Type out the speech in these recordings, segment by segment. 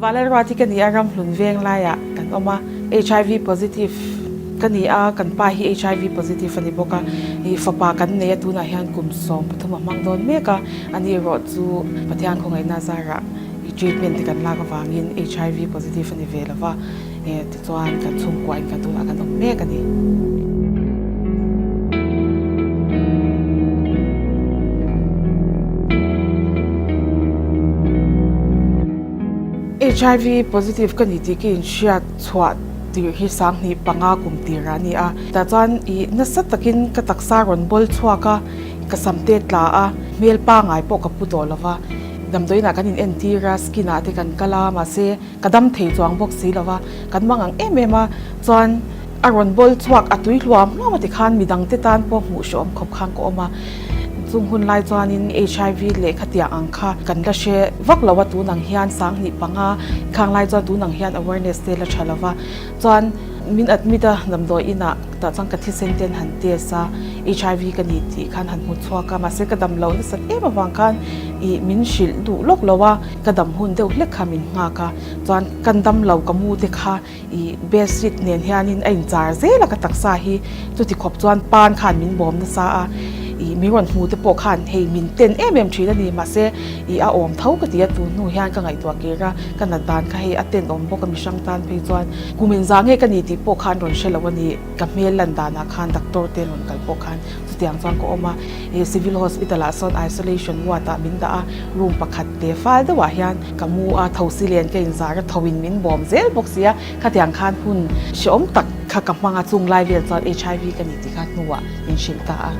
Valalruati ka ni a, Ramhlun veng laiah kan awm a, HIV positive ka ni a, kan pa hi HIV positive a ni bawk a, ih fapa kan nei a, tunah hian kum 13 a hmang dawn mek a, ani erawh chu Pathian khawngaihna zarah ih treatment te kan lak avangin HIV positive a ni ve lo va, eh tichuan kan chhungkuain kan tunah kan awm mek a ni. HIV positive ka ni tih ka inhriat chhuah tirh hi 2005 kum tirah a ni a. Tah chuan ih nasa takin ka taksa rawn bawl chhuak a, ka sam te tla a, hmel pangai pawh ka pu tawh lo va. Damdawiinah kan inentir a, skin ah te kan kal a, mahse ka dam thei chuang bawk si lo va, kan mang ang em em a. Chuan a rawn bawl chhuak a tui hluam hluam a tikhan midang te tan pawh hmuh hrehawm khawp khan ka awm a. Chung hun lai chuanin HIV leh khatiang ang kha kan la hre vak lo a, tun ang hian 2005 khang lai chuan tun ang hian awareness te la tha lo va. Chuan min admit a damdawi inah tah chuan ka thisen ten han test a, HIV ka ni tih khan han hmu chhuak a, mahse ka dam lo nasat em avang khan ih min hrilh duh lawk lo a, ka dam hun deuh hlek kha min nghak a, chuan kan dam lo ka mu te kha Ih bedsheet nen hianin a inchar zel a ka taksa hi chuti khawp chuan pan khan min bawm nasa a, ih min rawn hmu te pawh khan hei min ten em em thin a ni mahse ih a awm tho ka ti a tun hnu hian ka ngaihtuah kir a ka nat dan kha hei a ten awm bawk a mihrang tan phei chuan kum inzah nge ka ni tih pawh khan rawn hre lo a ni ka hmel lan danah khan doctor te rawn kal pawh khan chutiang chuan ka awm a ih civil hospital ah sawn isolation ward ah min dah a room pakhat te fal deuhah hian Ka mu a, tho si len ka inzar a, tho in min bawm zel bawk si a, khatiang khan hun hrehawm tak kha ka hmang a, chung lai vel chuan HIV ka ni tih kha hnuah min hrilh ta a.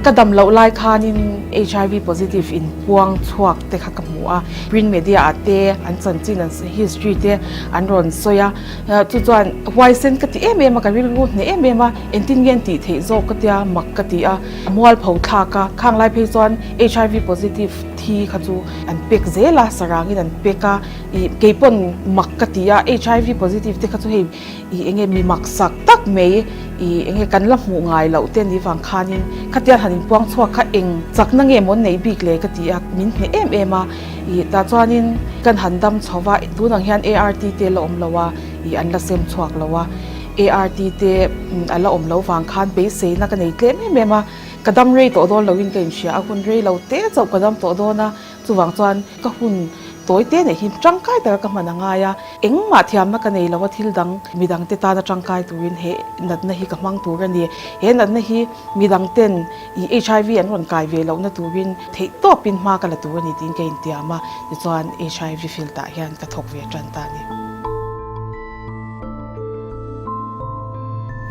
Ka dam loh lai khanin HIV positive in puang chhuak te kha ka hmu a, print media ah te an chanchin an history te an rawn sawi a, chu chuan huaisen ka ti em em a, ka rilru hneh em em a, engtin nge an tih theih zawk ka tia mak ka ti a. A mualpho thlak a, khang lai phei chuan HIV positive thi kha chu an pek zel a, sarangin an pek a, ih kei pawn mak ka ti a, HIV positive te kha chu hei ih eng nge mi mak sak tak mai ih eng nge kan la hmuh ngai loh te ni vang khanin khatiang han inpuang chhuak kha eng chakna nge maw an neih bik le ka ti a, min hneh em em a, ih tah chuanin kan han dam chho va, tunang hian ART te la awm lo a, ih an la sem chhuak lo a. ART te a la awm lo vang khan beiseina ka nei tlem em em a, ka dam rei tawh dawn loin ka inhria a, hun rei lo te chauh ka dam tawh dawn a, chuvang chuan ka hun tawi te neih hi tangkai taka ka hman a ngai a, engmah thiamna ka nei lo a thil dang midang te tana tangkai turin he natna hi ka hmang tur a ni, he natna hi midang ten ih HIV an rawn kai ve lohna turin theih tawpin hma ka la tur a ni tiin ka intiam a, tichuan HIV field ah hian ka thawk ve tan ta a ni.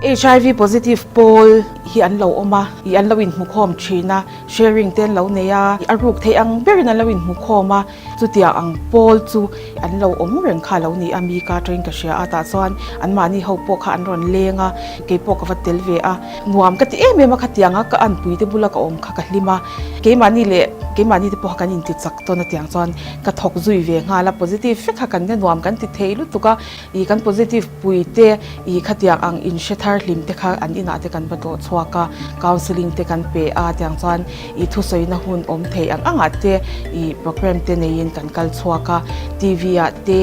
HIV positive pawl hi an lo awm a, ih an lo inhmukhawm thin a, sharing te an lo nei a, a ruk theih ang berin an lo inhmukhawm a, chutiang ang pawl chu an lo awm reng kha a lo ni a, mi ka atangin ka hria a, tah chuan anmahni ho pawh kha an rawn leng a, kei pawh ka va tel ve a, nuam ka ti em em a, khatianga ka anpui te bula ka awm kha ka hlim a, keimahni leh keimahni te pawh kha kan inti chak tawn a tiang chuan ka thawk zui ve nghal a, positive vek kha kan nuam kan ti thei lutuk a. Ih kan positive pui te ih khatiang ang in hre thar hlim te kha an inah te kan va tlawh chhuak a, counselling te kan pe a tiang chuan ih thusawina hun awm thei ang angah te ih programme te neiin kan kal chhuak a, TV ah te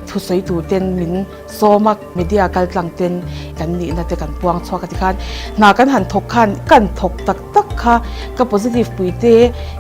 thusawi tur ten min sawm a, media kal tlang ten kan nihna te kan puang chhuak a tikhan hna kan han thawk khan kan thawk tak tak kha ka positive pui te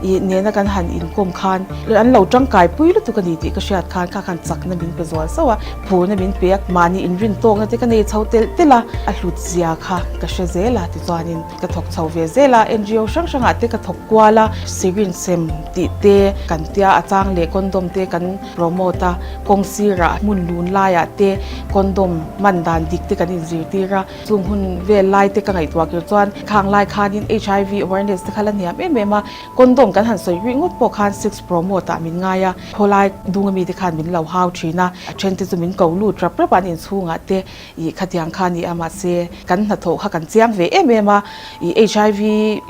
ih nena kan han inkawm khan an lo tangkai pui lutuk a ni tih ka hriat khan kha khan chakna min pe zual sauh a, phurna min pe a, mahni inrin tawkna te ka nei chho telh telh a, a hlut zia kha ka hre zel a tichuanin ka thawk chho ve zel a, NGO hrang hrangah te ka thawk kual a, syringe sem tih te kan tia a chang leh condom te kan promote a, kawng sirah hmun lun laiah te condom hman dan dik te kan inzirtir a. Chung hun vel lai te ka ngaihtuah kir chuan khang lai khanin HIV awareness te kha la hniam em em a, condom kan han sawi rih ngawt pawh khan sex promote ah min ngai a, khawlai dung ami te khan min lo hau thin a, a then te chu min ko lut rap rap a an inchhungah te ih khatiang kha a ni a, mahse kan hnathawh kha kan chiang ve em em a, ih HIV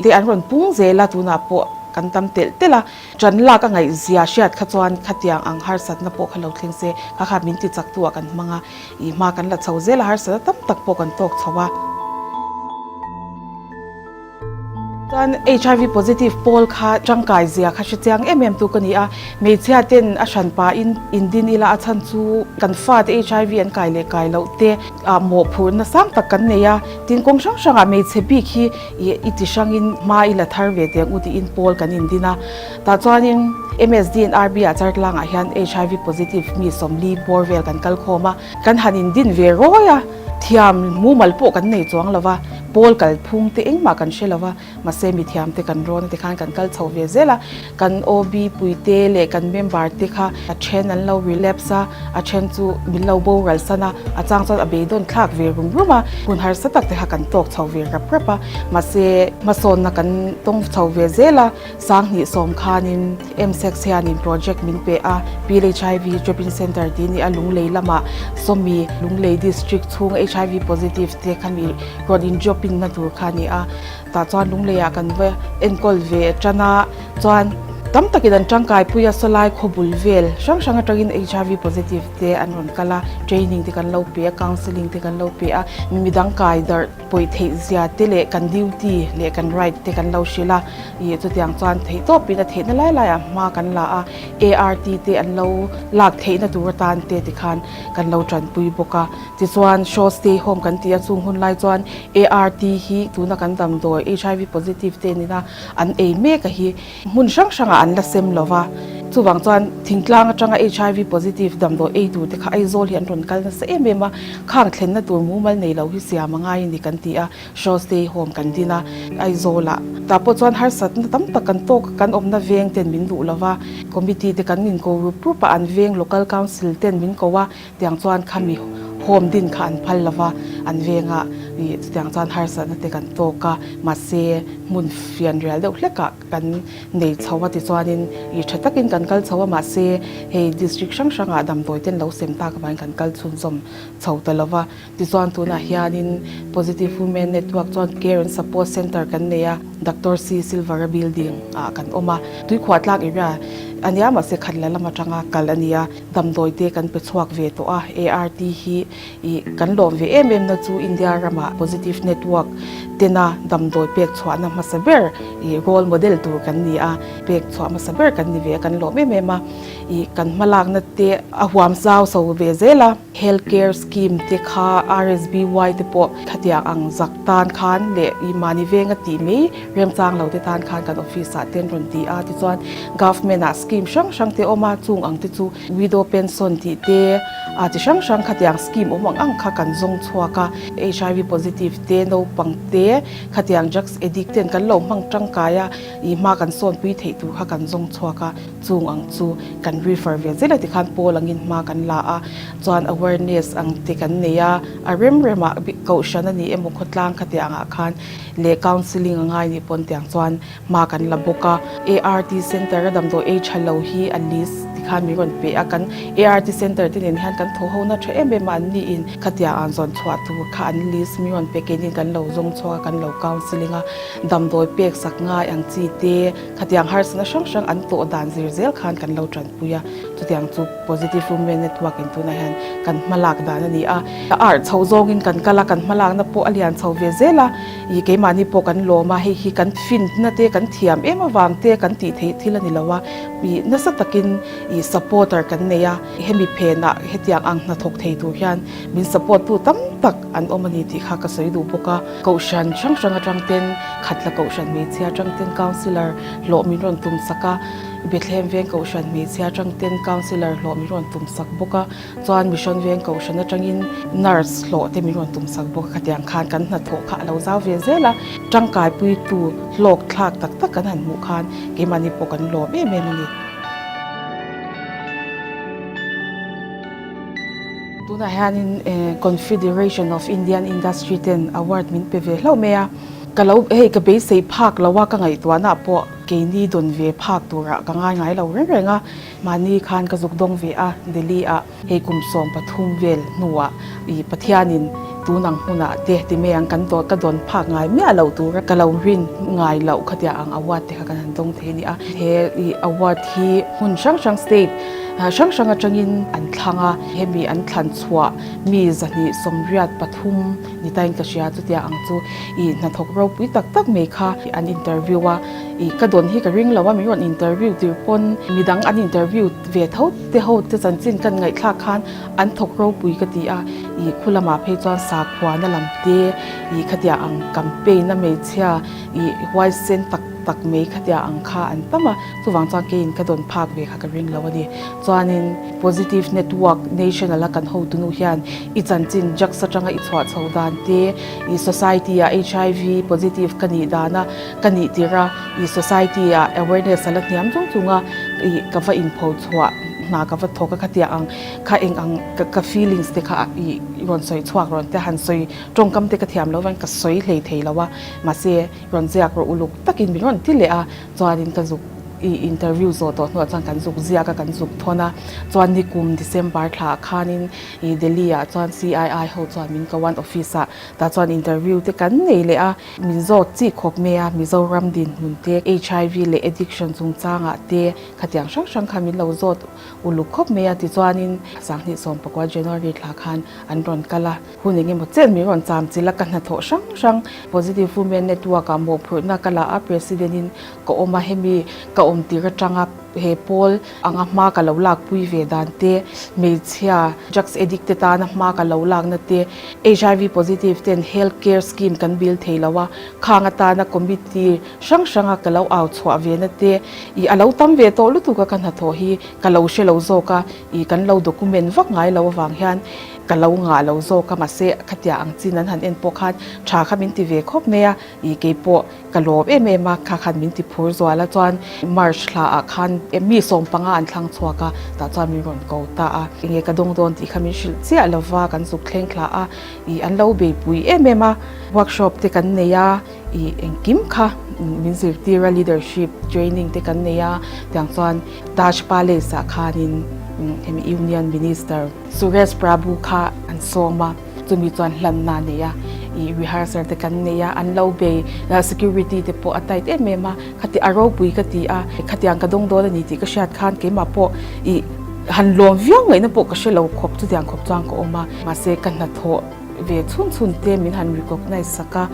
te an rawn pung zel a tunah pawh kan tam telh telh a. Ṭan lak a ngaihzia hriat kha chuan khatiang ang harsatna pawh kha lo thleng se, kha kha min ti chak tu ah kan hmang a, ih hma kan la chho zel a, harsatna tam tak pawh kan tawk chho a. Chuan HIV positive pawl kha tangkai zia kha hre chiang em em tu ka ni a, hmeichhia ten a hran pa in in din ila a chhan chu kan fate HIV an kai leh kai loh te ah mawhphurhna sang tak kan nei a, tin kawng hrang hrangah hmeichhe bik hi i ti hrangin hma i la thar ve teh ang u tiin pawl kan in din a, tah chuanin MSD and RB ah Chartlangah hian HIV positive mi 40 bawr vel kan kal khawm a, kan han in din ve rawi a, thiam mumal pawh kan nei chuang lo va, pawl kal phung te engmah kan hre lo va, mahse mithiam te kan rawn a tikhan kan kal chho ve zel a, kan OB pui te leh kan member te kha a then an lo relapse a, a then chu min lo boral san a, a chang chuan a beidawn thlak ve rum rum a, hun harsa tak te kha kan tawk chho ve rap rap a, mahse hmasawnna kan tawng chho ve zel a. Sanghnih sawm khanin MSEX hianin project min pe a, Pil HIV Drop-in Centre tih a ni a, Lunglei lamah Sawmi Lunglei District chhung HIV positive te kha mi rawn in drop in na tur kha a ni a, tah chuan Lungleiah kan va enkawl ve tan a, chuan tam takin an tangkai pui a, sawlai khawbul vel hrang hrang atangin HIV positive te an rawn kal a, training te kan lo pe a, counselling te kan lo pe a, mi midang kai darh. Pawi theih zia te leh kan duty leh kan right te kan lo hrilh a, ih chutiang chuan theih tawpin a theihna lai laiah hma kan la a, ART te an lo lak theihna tur atan te tikhan kan lo tanpui bawk a. Tichuan show stay home kan tih a, chung hun lai chuan ART hi tuna kan damdawi HIV positive te nena an ei mek a hi Hmun hrang hrangah an la sem lo va, chuvang chuan thingtlang atanga HIV positive damdawi ei tur te kha Aizawl hi an rawn kal nasa em em a, khang thlenna tur mumal nei lo hi siam a ngai a ni kan ti a, Show Stay Home kan din a, Aizawlah tah pawh chuan harsatna tam tak kan tawk a, kan awmna veng ten min duh lo va, committee te kan inko rup rup a, an veng local council ten min ko a, Tiang chuan khami home din kha an phal lova, an vengah ih chutiang chuan harsatna te kan tawk a, mahse hmun fian rial deuh hlekah kan nei chho a tichuanin ih tha takin kan kal chho a, mahse hei district hrang hrangah damdawi ten lo sem tak avangin kan kal chhunzawm chho ta lova. Tichuan tunah hianin Positive Women Network chuan Care and Support Centre kan nei a, Doctor C Silvara building ah kan awm a, tuikhuah tlak area a nia mahse khat la lam atanga kal a ni a. Damdawi te kan pe chhuak ve tawh a, ART hi ih kan lawm ve em em na chu India ramah Positive Network tena damdawi pek chhuahna hmasa ber ih role model tur kan ni a, pek chhuah hmasa ber kan ni ve a, kan lawm em em a, ih kan hmalakna te a huam zau so ve zel a, Health Care Scheme te kha RSBY te pawh khatiang ang zak tan khan leh ih mahni venga tih mai Remchang lo te tan khan kan office ah te an rawn ti a, tichuan government ah scheme hrang hrang te awm a, chung ang te chu widow pension tih te ah chi hrang hrang khatiang scheme awm ang ang kha kan zawng chhuak a, HIV positive te naupang te khatiang drugs addict ten kan lo hmang tangkai a, ih hma kan sawnpui theih tur kha kan zawng chhuak a, chung ang chu kan refer ve zel a tikhan pawl angin hma kan la a, chuan awareness ang te kan nei a, a rem rem ah kohhran a ni emaw khawtlang khatiang ah khan leh counselling a ngai nih pawn tiang chuan hma kan la bawk a. ART Centre a damdawi ei tha lo hi a list tikhan min rawn pe a, kan ART Centre te nen hian kan thaw ho na tha em em a, an niin khatia an zawn chhuah tur kha an list min rawn pe keinin kan lo zawng chhuak a, kan lo counselling a, damdawi pek sak ngai ang chi te khatiang harsatna hrang hrang an tawh dan zir zel khan kan lo tanpui a, chutiang chu Positive Women Network in tunah hian kan hmalak dan a ni a. A arh chho zawngin kan kal a, kan hmalakna pawh a lian chho ve zel a, ih keimahni pawh kan lawm a, hei hi kan finna te kan thiam em avang te kan tih theih thil a ni lo a, ih nasa takin ih supporter kan nei a, hemi phenah hetiang ang hnathawk thei tur hian min support tu tam tak an awm a ni tih kha ka sawi duh bawk a. Kohhran hrang hrang atang ten Khatla Kohhran hmeichhia atang ten Councillor hlawh min rawn tum sak a, Bethlehem Veng Kohhran hmeichhia atang ten Councillor hlawh min rawn tum sak bawk a. Chuan Mission Veng Kohhran atangin nurse hlawh te min rawn tum sak bawk a, khatiang khan kan hnathawh kha a lo zau ve zel a, tangkaipuitu hlawk thlak tak tak kan han hmuh khan keimahni pawh kan lawm em em a ni. Tunah hianin Confederation of Indian Industry ten award min pe ve hlauh mai a, ka lo hei ka beisei phak lo a, ka ngaihtuahna pawh keini dawn ve phak turah ka ngai ngai lo reng reng a. Mahni khan ka zuk dawng ve a, Delhi ah hei kum 13 vel hnuah i Pathianin tun ang hmunah te ti mai ang kan dawn ka dawn phak ngai miah loh tura ka lo rin ngai loh khatia ang award te kha kan han dawng thei a ni a. He i award hi hmun hrang hrang state. hrang hrang atangin an thlang a, hemi an thlan chhuah mi 283 ni tain ka hria chutia ang chu i hnathawk ropui tak tak mai kha an interview a, i ka dawn hi ka ring lo a, min rawn interview tir pawn midang an interview ve tho te ho te chanchin kan ngaihthlak khan an thawk ropui ka ti a, i khu lamah phei chuan sakhuana lam te i khatia ang campaign a hmeichhia i huaisen tak tak mai khatia ang kha an tam a, chuvang chuan keiin ka dawn phak ve kha ka ring lo a ni. Chuanin Positive Network National a kan hotunu hian i chanchin drugs atanga i chhuah chho dan te, i society ah HIV positive ka nih dana ka nih tirh a, i society ah awareness a la hniam chung chung a, i ka va inpho chhuah hna ka va thawk a khatia ang kha eng ang ka feelings te kha i rawn sawi chhuak rawn te han sawi tawngkam te ka thiam lo vang ka sawi hlei thei lo a mahse rawn ziak rawh uluk takin min rawn ti leh a chuanin ka zuk i interview zawh tawh hnuah chuan kan zuk ziak a kan zuk thawn a chuan nikum December thla ah khanin i Delhi ah chuan CII ho chuan min ko an office ah tah chuan interview te kan nei leh a min zawt chi khawp mai a Mizoram dinhmun te HIV leh addiction chungchangah te khatiang hrang hrang kha min lo zawt uluk khawp mai a tichuanin 2019 January thla khan an rawn kal a. Hun eng emaw chen min rawn cham chilh a, ka hnathawh hrang hrang Positive Women Network ah mawhphurhna ka la a, President in ka awm a, hemi ka awm tir atanga he pawl anga hma ka lo lakpui ve dan te, hmeichhia drugs addict te tana hma ka lo lakna te, HIV positive ten health care scheme kan bil thei lo a, khang atana committee hrang hranga ka lo au chhuah ve na te, ih a lo tam ve tawh lutuk a ka hnathawh hi ka lo hre lo zawk a, ih kan lo document vak ngai lo avang hian Ka lo ngah lo zawk a, mahse khatia ang chin an han en pawh khan tha kha min ti ve khawp mai a, ih keipawh ka lawm em em a, kha khan min ti phur zual a, chuan March thla ah khan mi 15 an thlang chhuak a, tah chuan min rawn ko ta a, enge ka dawng dawn tih kha min hrilh chiah lo va, kan zuk thleng thla a, ih an lo beipui em em a, workshop te kan nei a, ih engkim kha min zirtir a, leadership training te kan nei a, tiang chuan Taj Palace ah khanin hemi Union Minister. Suresh Prabhu kha an sawm a, chumi chuan hlanna a nei a, ih rehearsal te kan nei a, an lo bei security te pawh a tight em em a, khati a ropui ka ti a, khatiang ka dawng dawn a ni tih ka hriat khan keimah pawh ih han lawm viau ngaihna pawh ka hre lo khawp chutiang khawp chuan ka awm a, mahse ka hnathawh ve chhun chhun te min han recognize sak a,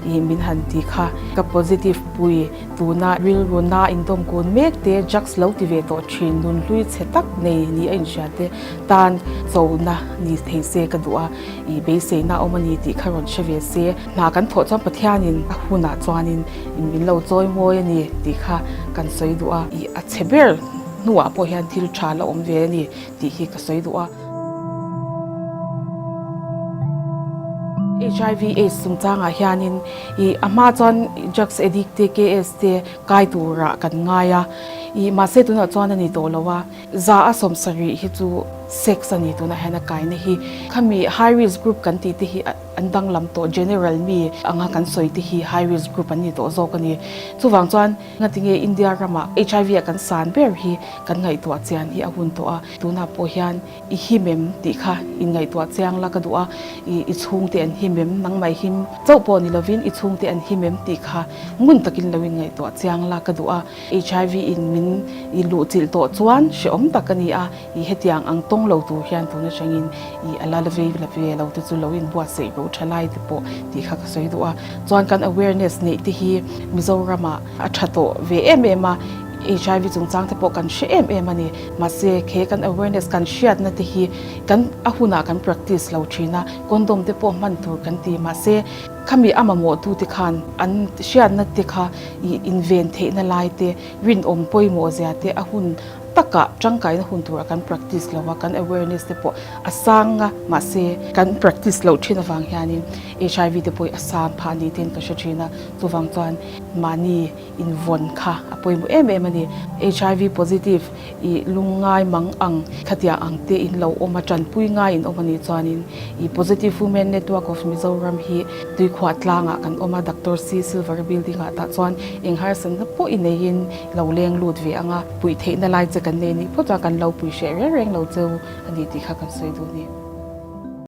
ih min han ti kha ka positive pui. Tuna rilru na indawm kun mek te, drugs lo ti ve tawh thin, nunhlui chhe tak nei ni a inhria te tan chona ni thei se ka duh a, i beiseina a awm a ni tih kha rawn hre ve se. Hna kan thawh chuan Pathianin a hunah chuanin min lo chawi mawi a ni tih kha kan sawi duh a, i a chhe ber hnuah pawh hian thil tha la awm ve a ni tih hi ka sawi duh a. HIV AIDS chungchangah hianin ih a hma chuan drugs addict te KS te kai turah kan ngai a, ih mahse tunah chuan a ni tawh lo a, za a 70 hi chu sex a ni tunah hian a kaina hi. Khami high risk group kan tih te hi an danglam tawh general mi anga kan sawi te hi high risk group an ni tawh zawk a ni. Chuvang chuan ngatinge India ramah HIV ah kan san ber hi kan ngaihtuah chian hi a hun tawh a, tunah pawh hian i him em tih kha in ngaihtuah chiang la ka duh a, i i chhungte an him em, nangmah i him chauh pawh ni lovin i chhungte an him em tih kha ngun takin lo in ngaihtuah chiang la ka duh a. HIV in min i luh chilh tawh chuan hrehawm tak a ni a, i hetiang ang tawng lo tur hian tun atangin i a la vei la ve lo te chu lo in buatsaih ro tha lai te pawh tih kha ka sawi duh a. Chuan kan awareness neih te hi Mizoramah a tha tawh ve em em a, HIV chungchang te pawh kan hre em em a ni. Mahse, he kan awareness kan hriatna te hi kan a hunah kan practice lo thin a, condom te pawh hman tur kan ti. Mahse, khami a mamawhtu te khan an hriatna te kha ih inven theihna lai te, rinawm pawimawh zia te a hun takah tangkaina hun turah kan practice lo a, kan awareness te pawh a sang a, mahse kan practice loh thin avang hianin HIV te pawh hi a sang phah ni ten ka hre thin a, chuvang chuan mahni invawn kha a pawimawh em em a ni. HIV positive i lungngai mang ang khatia ang te in lo awm a, tanpui ngai in awm a nih chuanin i Positive Women Network of Mizoram hi Tuikhuah tlangah kan awm a, Doctor C Silver Building ah tah chuan eng harsatna pawh i neiin lo leng lut ve ang a, puih theihna lai che kan nei nih phawt chuan kan lo pui hreh reng reng lo cheu a ni tih kha kan sawi duh a ni.